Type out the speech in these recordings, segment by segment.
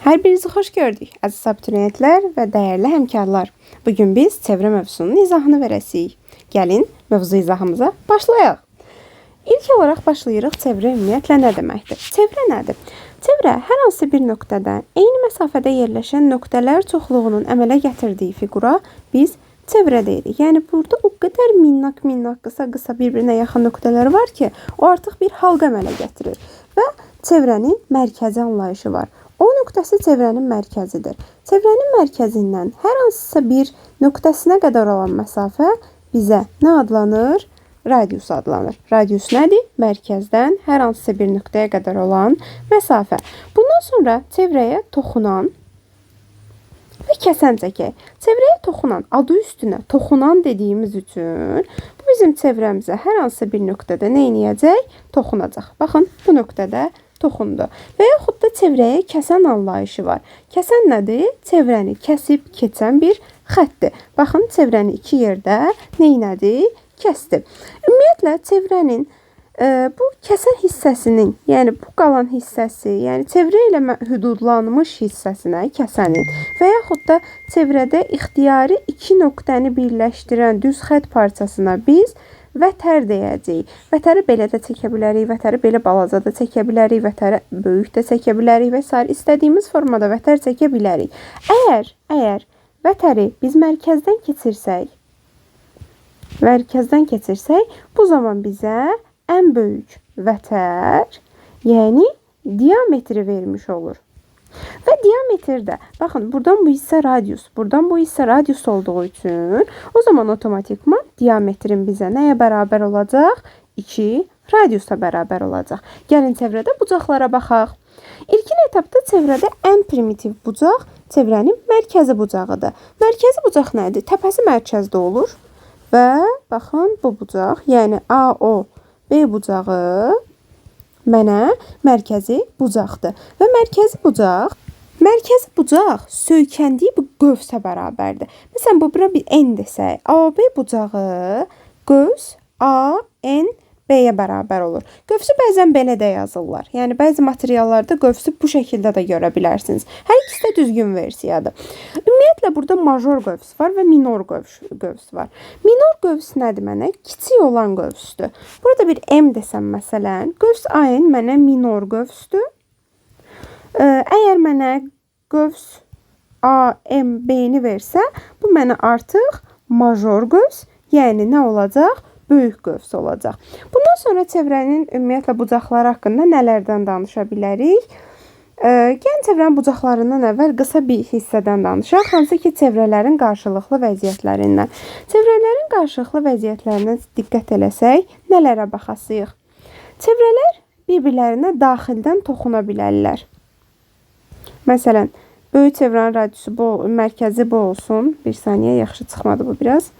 Hər birinizi xoş gördük, əziz abituriyentlər və dəyərli həmkarlar. Bugün biz çevrə mövzusunun izahını verəsiyik. Gəlin, mövzu izahımıza başlayaq. İlk olaraq başlayırıq çevrə ümumiyyətlə nə deməkdir? Çevrə nədir? Çevrə hər hansı bir nöqtədən eyni məsafədə yerləşən nöqtələr çoxluğunun əmələ gətirdiyi fiqura biz çevrə deyirik. Yəni burada o qədər minnaq-minnaq, qısa-qısa bir-birinə yaxın nöqtələr var ki, o artıq bir halqa əmələ gətirir və çevrənin mərkəzi anlayışı var. O nöqtəsi çevrənin mərkəzidir. Çevrənin mərkəzindən hər hansısa bir nöqtəsinə qədər olan məsafə bizə nə adlanır? Radius adlanır. Radius nədir? Mərkəzdən hər hansısa bir nöqtəyə qədər olan məsafə. Bundan sonra çevrəyə toxunan və kəsən çəkək. Çevrəyə toxunan, adı üstünə toxunan dediyimiz üçün bu bizim çevrəmizə hər hansısa bir nöqtədə nə eləyəcək? Toxunacaq. Baxın, bu nöqtədə toxundu. Və yaxud da çevrəyə kəsən anlayışı var. Kəsən nədir? Çevrəni kəsib keçən bir xəttdir. Baxın, çevrəni iki yerdə nə elədi? Kəsdi. Ümumiyyətlə, çevrənin bu kəsən hissəsinin, yəni bu qalan hissəsi, yəni çevrə ilə hüdudlanmış hissəsinə kəsənin və yaxud da çevrədə ixtiyari iki nöqtəni birləşdirən düz xətt parçasına biz vətər deyəcəyik. Vətəri belə də çəkə bilərik, vətəri belə balaca da çəkə bilərik, vətəri böyük də çəkə bilərik və sair istədiyimiz formada vətər çəkə bilərik. Əgər vətəri biz mərkəzdən keçirsək, bu zaman bizə ən böyük vətər, yəni diametri vermiş olur. Və diametrdə, baxın, buradan bu hissə radius, buradan bu hissə radius olduğu üçün o zaman otomatikman diametrin bizə nəyə bərabər olacaq? 2 radiusa bərabər olacaq. Gəlin çevrədə bucaqlara baxaq. İlkin etapda çevrədə ən primitiv bucaq çevrənin mərkəzi bucağıdır. Mərkəzi bucaq nədir? Təpəsi mərkəzdə olur və baxın bu bucaq, yəni AOB bucağı mənə mərkəzi bucaqdır. Və mərkəzi bucaq söykəndiyi bu qövsə bərabərdir. Məsələn, bu bura bir N desək, AB bucağı qövs ANB-yə bərabər olur. Qövsü bəzən belə də yazırlar. Yəni, bəzi materiallarda qövsü bu şəkildə də görə bilərsiniz. Hər ikisi də düzgün versiyadır. Ümumiyyətlə, burada major qövs var və minor qövs var. Minor qövs nədir mənə? Kiçik olan qövsdür. Burada bir M desəm, məsələn, qövs AN mənə minor qövsdür. Əgər mənə qövs AMB-ni versə, bu mənə artıq major qövs, yəni nə olacaq? Böyük qövs olacaq. Bundan sonra çevrənin ümumiyyətlə bucaqları haqqında nələrdən danışa bilərik? Gəlin çevrənin bucaqlarından əvvəl qısa bir hissədən danışaq, hansı ki çevrələrin qarşılıqlı vəziyyətlərindən. Çevrələrin qarşılıqlı vəziyyətlərinə diqqət eləsək, nələrə baxasıyıq? Çevrələr bir-birlərinə daxildən toxuna bilərlər. Məsələn, böyük çevrənin radiusu bu, mərkəzi bu olsun. Bir saniyə, yaxşı çıxmadı bu biraz.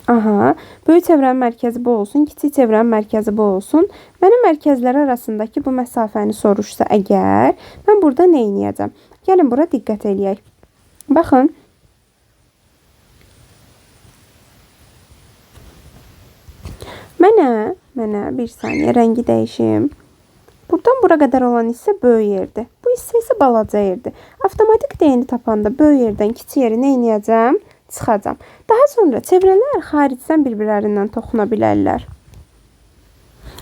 Aha, böyük çevrənin mərkəzi bu olsun, kiçik çevrənin mərkəzi bu olsun. Mənim mərkəzləri arasındakı bu məsafəni soruşsa əgər, mən burada nə eləyəcəm? Gəlin bura diqqət eləyək. Baxın. Mənə bir saniyə rəngi dəyişim. Buradan bura qədər olan hissə böyük yerdir. Bu hissə isə balaca yerdir. Avtomatik D-ni tapanda böyük yerdən kiçik yeri nə eləyəcəm? Çıxacam. Daha sonra çevrələr xaricdən bir-birlərindən toxuna bilərlər.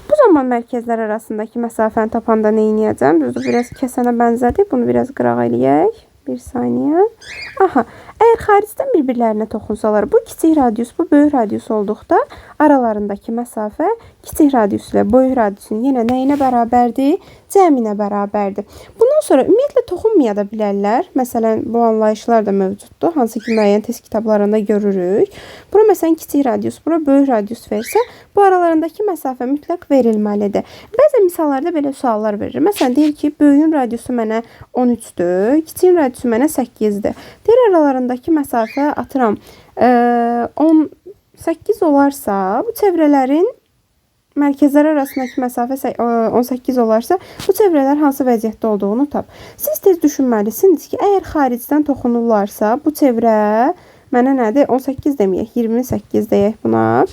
Bu zaman mərkəzlər arasındakı məsafəni tapanda nə eləyəcəm? Düzdür, biraz kəsənə bənzədi. Bunu biraz qırağa eləyək. Bir saniyə. Aha, əgər xaricdən bir-birlərinə toxunsalar, bu kiçik radius, bu böyük radius olduqda aralarındakı məsafə kiçik radius ilə böyük radiusun yenə nəyinə bərabərdir? Cəminə bərabərdir. Bundan sonra ümumiyyətlə toxunmaya da bilərlər. Məsələn, bu anlayışlar da mövcuddur, hansı ki müəyyən test kitablarında görürük. Bura məsələn kiçik radius, bura böyük radius versə, bu aralarındakı məsafə mütləq verilməlidir. Bəzən misallarda belə suallar verir. Məsələn, deyir ki, böyüyün radiusu mənə 13-dür, kiçiyin radiusu mənə 8-dir. Deyir, aralarındakı məsafə atıram 18 olarsa, bu çevrələrin mərkəzləri arasındakı məsafə 18 olarsa, bu çevrələr hansı vəziyyətdə olduğunu tap. Siz tez düşünməlisiniz ki, əgər xaricdən toxunurlarsa, bu çevrə mənə nədir? 18 deməyək, 28 deyək buna.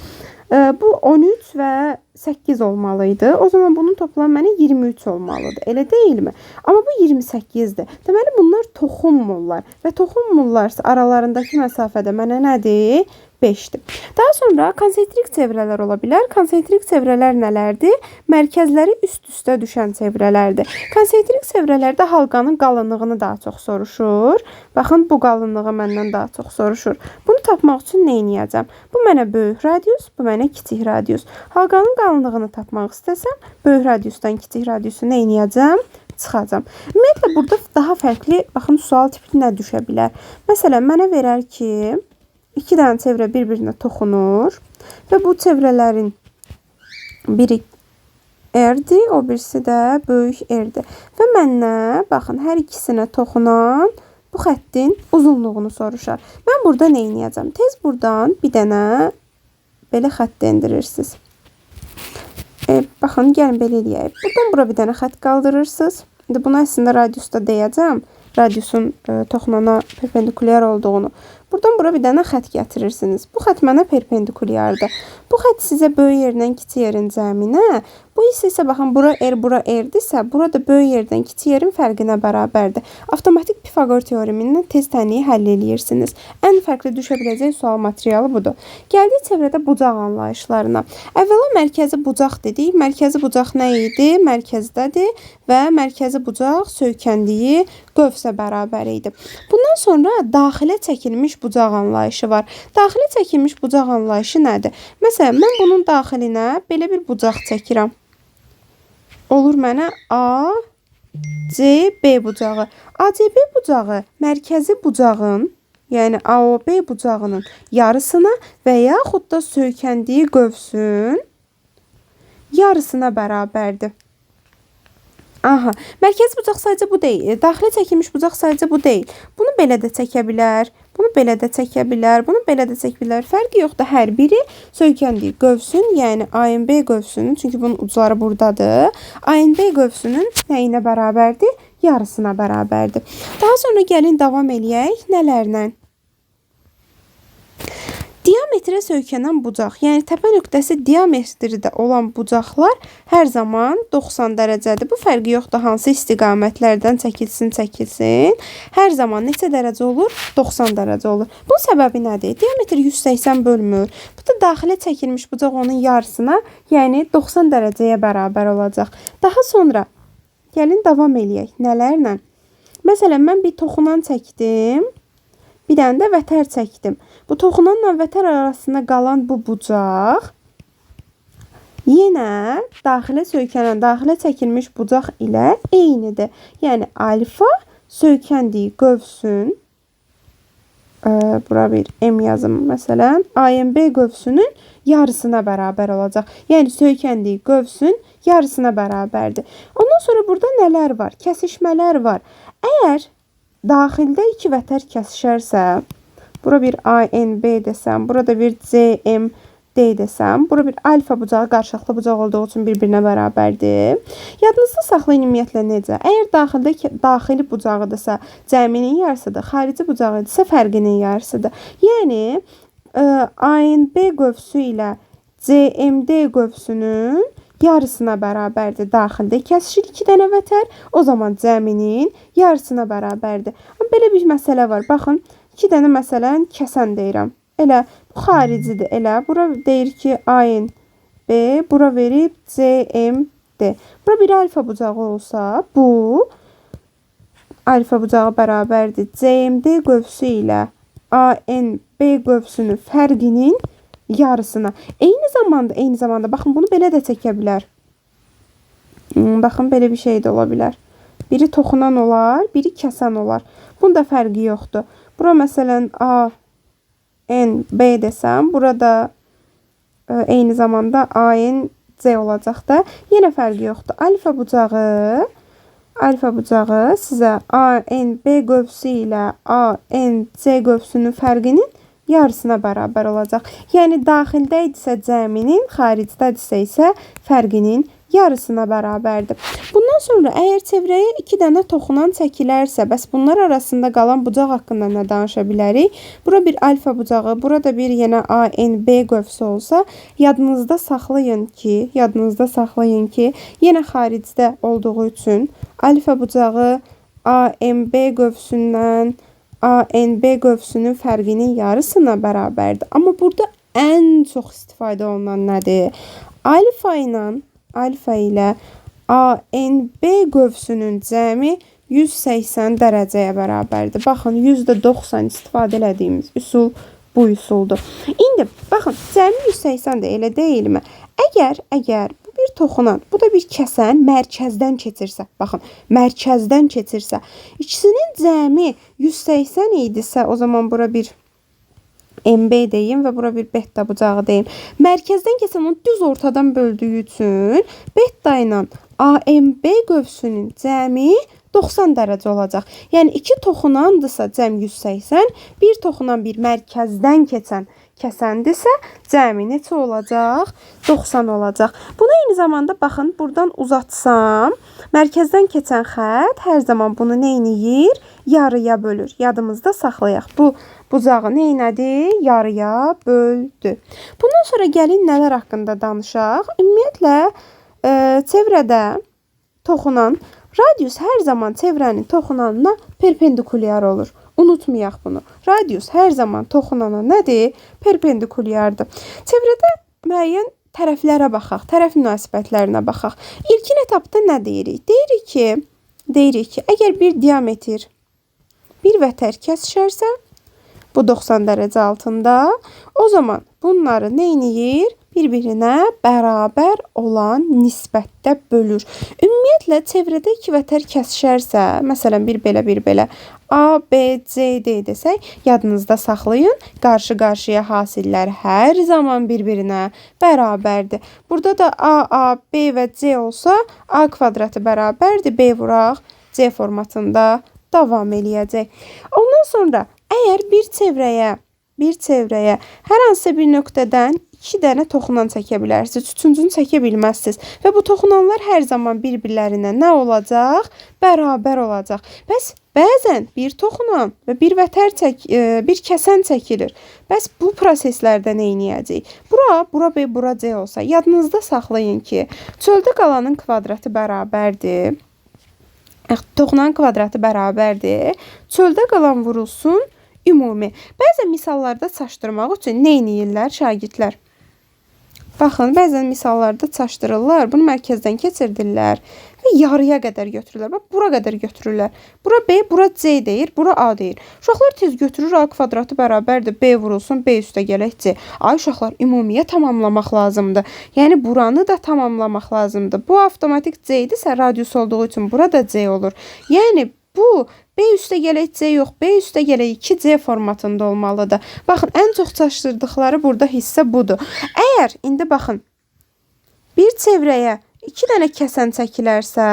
Bu 13 və 8 olmalıydı. O zaman bunun toplamı mənə 23 olmalıdır. Elə deyilmi? Amma bu 28-dir. Deməli, bunlar toxunmurlar. Və toxunmurlarsa aralarındakı məsafədə mənə nədir? 5-dir. Daha sonra konsentrik çevrələr ola bilər. Konsentrik çevrələr nələrdir? Mərkəzləri üst-üstə düşən çevrələrdir. Konsentrik çevrələrdə halqanın qalınlığını daha çox soruşur. Baxın, bu qalınlığı məndən daha çox soruşur. Bunu tapmaq üçün nə edəcəm? Bu mənə böyük radius, bu mənə kiçik radius. Halqanın qalınlığını tapmaq istəsəm, böyük radiusdan kiçik radiusu nə edəcəm? Çıxacam. Ümumiyyətlə, burada daha fərqli, baxın, sual tipi nə düşə bilər? Məsələn, mənə verər ki, 2 dənə çevrə bir-birinə toxunur və bu çevrələrin biri R-dir, o birisi də böyük R-dir. Və məndən, baxın, hər ikisinə toxunan bu xəttin uzunluğunu soruşar. Mən burada nə edəcəm? Tez buradan bir dənə belə xətt endirirsiniz. Baxın, gəlin belə eləyək. Buradan bura bir dənə xətt qaldırırsınız. İndi bunu əslində radiusda deyəcəm. Radiusun toxunana perpendikulyar olduğunu. Buradan bura bir dənə xətt gətirirsiniz. Bu xətt mənə perpendikulyardır. Bu xətt sizə böyük yerdən kiçik yerin cəminə. Bu isə baxın, bura R, bura R-dirsə, burada böyük yerdən kiçik yerin fərqinə bərabərdir. Avtomatik Pifaqor teoremindən tez tənliyi həll eləyirsiniz. Ən fərqli düşə biləcək sual materialı budur. Gəldik çevrədə bucaq anlayışlarına. Əvvəla mərkəzi bucaq dedik. Mərkəzi bucaq nə idi? Mərkəzdədir və mərkəzi bucaq söykəndiyi qövsə bərabər idi. Bundan sonra daxilə çəkilmiş bucaq anlayışı var. Daxilə çəkilmiş bucaq anlayışı nədir? Məsələn, mən bunun daxilinə belə bir bucaq çəkirəm. Olur mənə A, C, B bucağı. ACB bucağı mərkəzi bucağın, yəni AOB bucağının yarısına və yaxud da söykəndiyi qövsün yarısına bərabərdir. Aha, mərkəzi bucaq sadəcə bu deyil. Daxilə çəkilmiş bucaq sadəcə bu deyil. Bunu belə də çəkə bilər, bunu belə də çəkə bilər, bunu belə də çəkə bilər. Fərqi yoxdur. Hər biri söykəndiyi qövsün, yəni ANB qövsünün, çünki bunun ucları buradadır. ANB qövsünün nəyinə bərabərdir? Yarısına bərabərdir. Daha sonra gəlin davam eləyək nələrlə? Diametrə söykənən bucaq, yəni təpə nöqtəsi diametrdə olan bucaqlar hər zaman 90 dərəcədir. Bu fərqi yoxdur, hansı istiqamətlərdən çəkilsin, çəkilsin. Hər zaman neçə dərəcə olur? 90 dərəcə olur. Bunun səbəbi nədir? Diametr 180 bölmür. Bu da daxilə çəkilmiş bucaq onun yarısına, yəni 90 dərəcəyə bərabər olacaq. Daha sonra gəlin davam eləyək. Nələrlə? Məsələn, mən bir toxunan çəkdim. Bir dənə də vətər çəkdim. Bu toxunanla vətər arasında qalan bu bucaq yenə daxilə söykənən, daxilə çəkilmiş bucaq ilə eynidir. Yəni alfa söykəndiyi qövsün, bura bir M yazım məsələn, ANB qövsünün yarısına bərabər olacaq. Yəni söykəndiyi qövsün yarısına bərabərdir. Ondan sonra burada nələr var? Kəsişmələr var. Əgər daxildə iki vətər kəsişərsə, bura bir ANB desəm, burada bir CMD desəm, bura bir alfa bucağı qarşılıqlı bucaq olduğu üçün bir-birinə bərabərdir. Yadınızda saxlayın ümumiyyətlə necə? Əgər daxildə daxili bucağıdırsa, cəminin yarısıdır, xarici bucağıdırsa, fərqinin yarısıdır. Yəni ANB qövsü ilə CMD qövsünün yarısına bərabərdir. Daxildə kəsişir iki dənə vətər, o zaman cəminin yarısına bərabərdir. Amma belə bir məsələ var. Baxın, iki dənə məsələn kəsən deyirəm. Elə bu xaricidir. Elə bura deyir ki ANB, bura verib CMD. Bura bir alfa bucağı olsa, bu alfa bucağı bərabərdir CMD qövsü ilə ANB qövsünün fərqinin yarısına. Eyni zamanda baxın bunu belə də çəkə bilər. Baxın belə bir şey də ola bilər. Biri toxunan olar, biri kəsən olar. Bunun da fərqi yoxdur. Bura məsələn A, N, B desəm, burada eyni zamanda A, N, C olacaq da. Yenə fərqi yoxdur. Alfa bucağı sizə A, N, B qövsü ilə A, N, C qövsünün fərqinin yarısına bərabər olacaq. Yəni daxildə idisə cəminin, xaricdədirsə isə fərqinin yarısına bərabərdir. Bundan Bundan sonra əgər çevrəyə 2 dənə toxunan çəkilərsə, bəs bunlar arasında qalan bucaq haqqında nə danışa bilərik? Bura bir alfa bucağı, burada bir yenə ANB qövsü olsa, yadınızda saxlayın ki, yenə xaricdə olduğu üçün alfa bucağı AMB qövsündən ANB qövsünün fərqinin yarısına bərabərdir. Amma burada ən çox istifadə olunan nədir? Alfa ilə ANB qövsünün cəmi 180 dərəcəyə bərabərdir. Baxın, %90 istifadə elədiyimiz üsul bu üsuldur. İndi, baxın, cəmi 180-dir, elə deyilmi? Əgər bu bir toxunan, bu da bir kəsən mərkəzdən keçirsə, baxın, mərkəzdən keçirsə, ikisinin cəmi 180 idisə, o zaman bura bir MB deyim və bura bir beta bucağı deyim. Mərkəzdən keçən onu düz ortadan böldüyü üçün beta ilə AMB qövsünün cəmi 90 dərəcə olacaq. Yəni 2 toxunandısa cəm 180, bir toxunan bir mərkəzdən keçən kəsəndirsə cəmi neçə olacaq? 90 olacaq. Bunu eyni zamanda baxın, buradan uzatsam, mərkəzdən keçən xətt hər zaman bunu nə eləyir? Yarıya bölür. Yadımızda saxlayaq. Bu bucağı nə elədi? Yarıya böldü. Bundan sonra gəlin nələr haqqında danışaq? Ümumiyyətlə, çevrədə toxunan radius hər zaman çevrənin toxunanına perpendikulyar olur. Unutmayaq bunu. Radius hər zaman toxunana nədir? Perpendikulyardır. Çevrədə müəyyən tərəflərə baxaq, tərəf münasibətlərinə baxaq. İlkin etapda nə deyirik? Deyirik ki, əgər bir diametr bir vətər kəsişərsə, bu 90 dərəcə altında, o zaman bunları nə eləyir? Bir-birinə bərabər olan nisbətdə bölür. Ümumiyyətlə, çevrədə iki vətər kəsişərsə, məsələn, bir belə, bir belə A, B, C, D desək, yadınızda saxlayın, qarşı-qarşıya hasillər hər zaman bir-birinə bərabərdir. Burada da A, A, B və C olsa, A kvadratı bərabərdir, B vuraq C formatında davam eləyəcək. Ondan sonra, əgər bir çevrəyə hər hansısa bir nöqtədən 2 dənə toxunan çəkə bilərsiniz, üçüncünü çəkə bilməzsiniz. Və bu toxunanlar hər zaman bir-birlərinə nə olacaq? Bərabər olacaq. Bəs bəzən bir toxunan və bir vətər bir kəsən çəkilir. Bəs bu proseslərdə nə eləyəcəyik? Bura, bura B, bura C olsa, yadınızda saxlayın ki, çöldə qalanın kvadratı bərabərdir. Toxunan kvadratı bərabərdir. Çöldə qalan vurulsun ümumi. Bəzən misallarda çaşdırmaq üçün nə eləyirlər şagirdlər? Baxın, bəzən misallarda çaşdırırlar, bunu mərkəzdən keçirdirlər və yarıya qədər götürürlər. Bax, bura qədər götürürlər. Bura B, bura C deyir, bura A deyir. Uşaqlar tez götürür, A kvadratı bərabərdir, B vurulsun, B üstə gələk C. Ay uşaqlar, ümumiyə tamamlamaq lazımdır. Yəni, buranı da tamamlamaq lazımdır. Bu avtomatik C idisə, radius olduğu üçün bura da C olur. Yəni, bu B üstə gələk C yox, B üstə gələk 2C formatında olmalıdır. Baxın, ən çox çaşdırdıqları burada hissə budur. Əgər, indi baxın, bir çevrəyə 2 dənə kəsən çəkilərsə,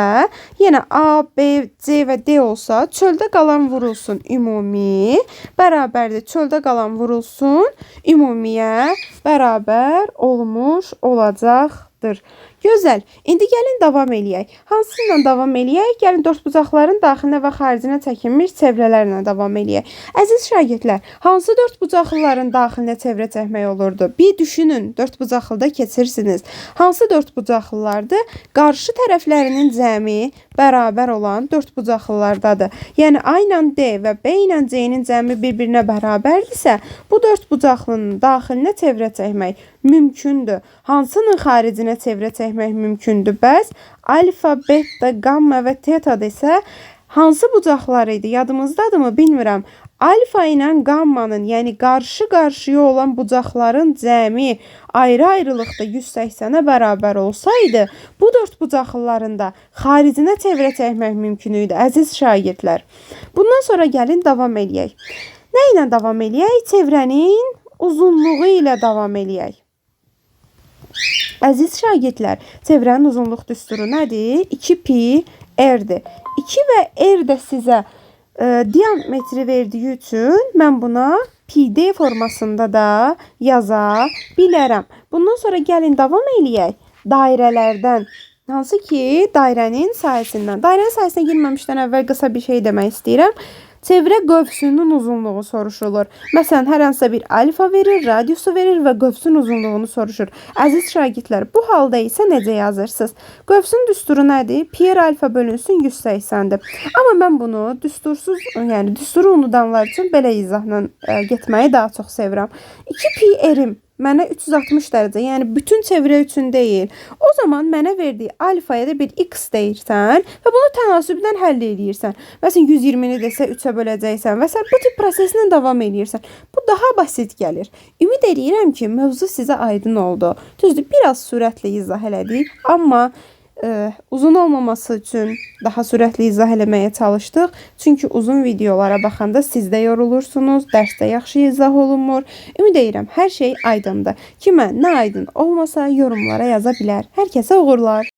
yenə A, B, C və D olsa, çöldə qalan vurulsun ümumi, bərabərdir. Çöldə qalan vurulsun ümumiyə bərabər olmuş olacaqdır. Gözəl. İndi gəlin davam eləyək. Hansıyla davam eləyək? Gəlin dördbucaqların daxilinə və xaricinə çəkilmiş çevrələrlə davam eləyək. Əziz şagirdlər, hansı dördbucaqlıların daxilinə çevrə çəkmək olurdu? Bir düşünün, dördbucaqlıda keçirsiniz. Hansı dördbucaqlılardır? Qarşı tərəflərinin cəmi bərabər olan dördbucaqlılardadır. Yəni A ilə D və B ilə C-nin cəmi bir-birinə bərabərdirsə, bu dördbucaqlının daxilinə çevrə çəkmək mümkündür. Hansının xaricinə çevrə çəkmək mümkündür? Bəs alfa, beta, gamma və teta desə hansı bucaqlar idi? Yadımızdadırmı? Bilmirəm. Alfa ilə gammanın, yəni qarşı-qarşıya olan bucaqların cəmi ayrı-ayrılıqda 180-ə bərabər olsaydı, bu dörd bucaqlıların da xaricinə çevrə çəkmək mümkün idi, əziz şagirdlər. Bundan sonra gəlin davam eləyək. Nə ilə davam eləyək? Çevrənin uzunluğu ilə davam eləyək. Əziz şagirdlər, çevrənin uzunluq düsturu nədir? 2 pi r-dir. 2 və r də sizə diametri verdiyi üçün mən buna pi d formasında da yaza bilərəm. Bundan sonra gəlin davam eləyək. Dairələrdən Hansı ki, dairənin sahəsindən. Dairənin sahəsinə girməmişdən əvvəl qısa bir şey demək istəyirəm. Çevrə qövsünün uzunluğu soruşulur. Məsələn, hər hansısa bir alfa verir, radiusu verir və qövsün uzunluğunu soruşur. Əziz şagirdlər, bu halda isə necə yazırsınız? Qövsün düsturu nədir? Pi r alfa bölünsün 180-dir. Amma mən bunu düstursuz, yəni düsturu unudanlar üçün belə izahla getməyi daha çox sevirəm. 2 pi r-im mənə 360 dərəcə, yəni bütün çevrə üçün deyil. O zaman mənə verdiyi alfaya da bir x deyirsən və bunu tənasübdən həll eləyirsən. Məsələn, 120-ni desə 3-ə böləcəksən və sən bu tip proseslə davam eləyirsən. Bu daha basit gəlir. Ümid eləyirəm ki, mövzu sizə aydın oldu. Düzdür, biraz sürətlə izah elədik, amma uzun olmaması üçün daha sürətli izah eləməyə çalışdıq. Çünki uzun videolara baxanda siz də yorulursunuz, dərsdə yaxşı izah olunmur. Ümid edirəm, hər şey aydındır. Kimə nə aydın olmasa yorumlara yaza bilər. Hər kəsə uğurlar.